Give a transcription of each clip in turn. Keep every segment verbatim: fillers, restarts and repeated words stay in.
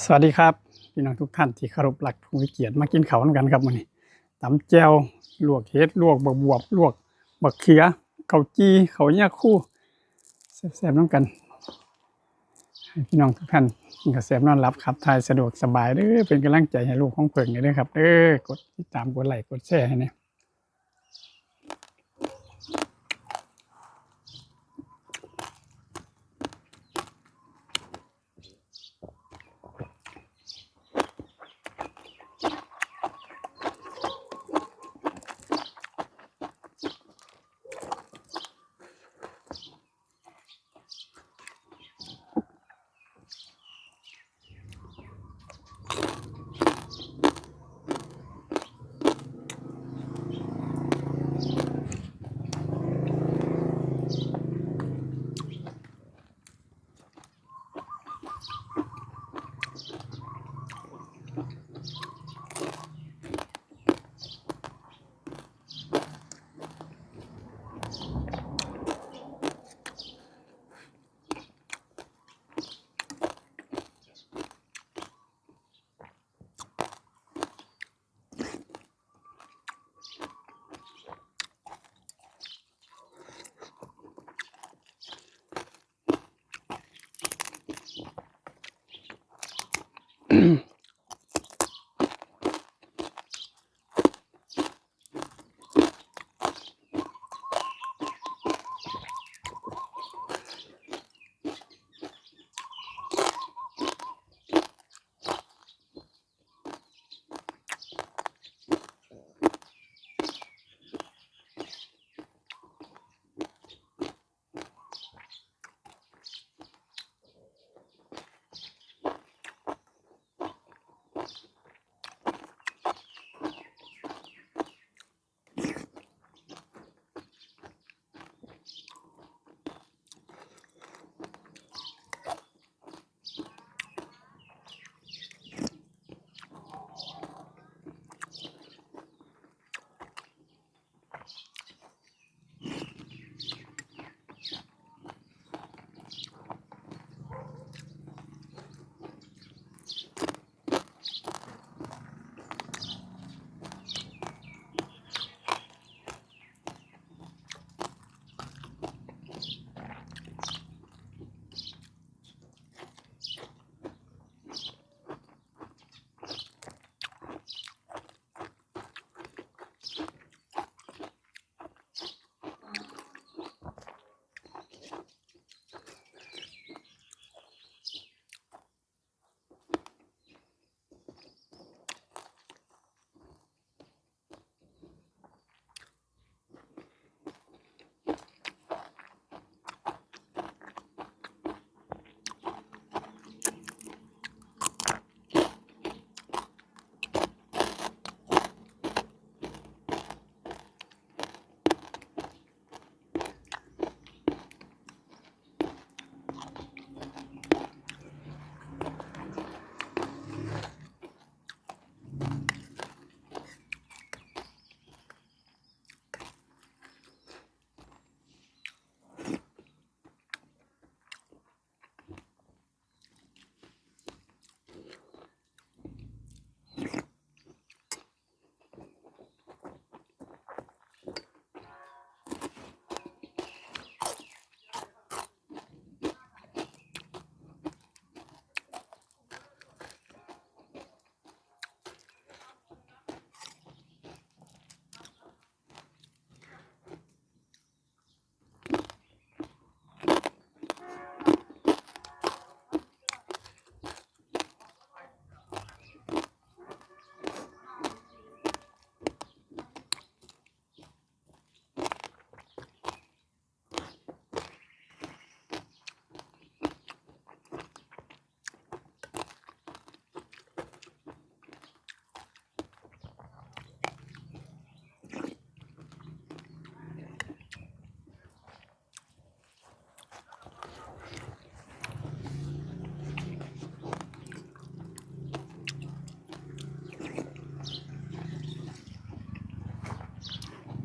สวัสดีครับ พี่น้องทุกท่านที่เคารพรักทุกเกียรติ มากินข้าวนำกันครับมื้อนี้ ตำแจ่ว ลวกเห็ด ลวกบักบวบ ลวกบักเขือ ข้าวจี่ ข้าวยาคู่ แซ่บๆนำกัน ให้พี่น้องทุกท่านกินข้าวแซ่บนอนหลับ ขับถ่ายสะดวกสบายเด้อ เป็นกำลังใจให้ลูกของเพิ่งนี่เด้อครับเด้อ กดติดตาม กดไลค์ กดแชร์ให้แหน่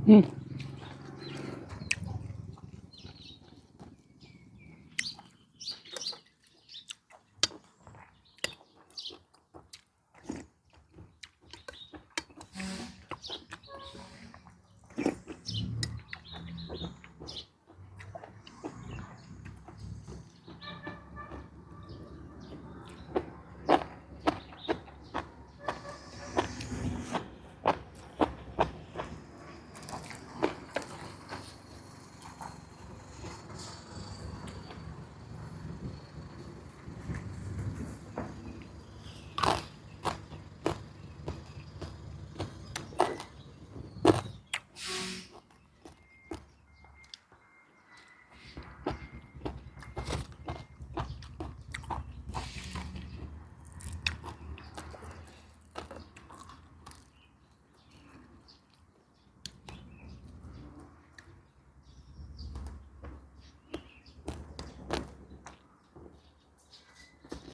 อืม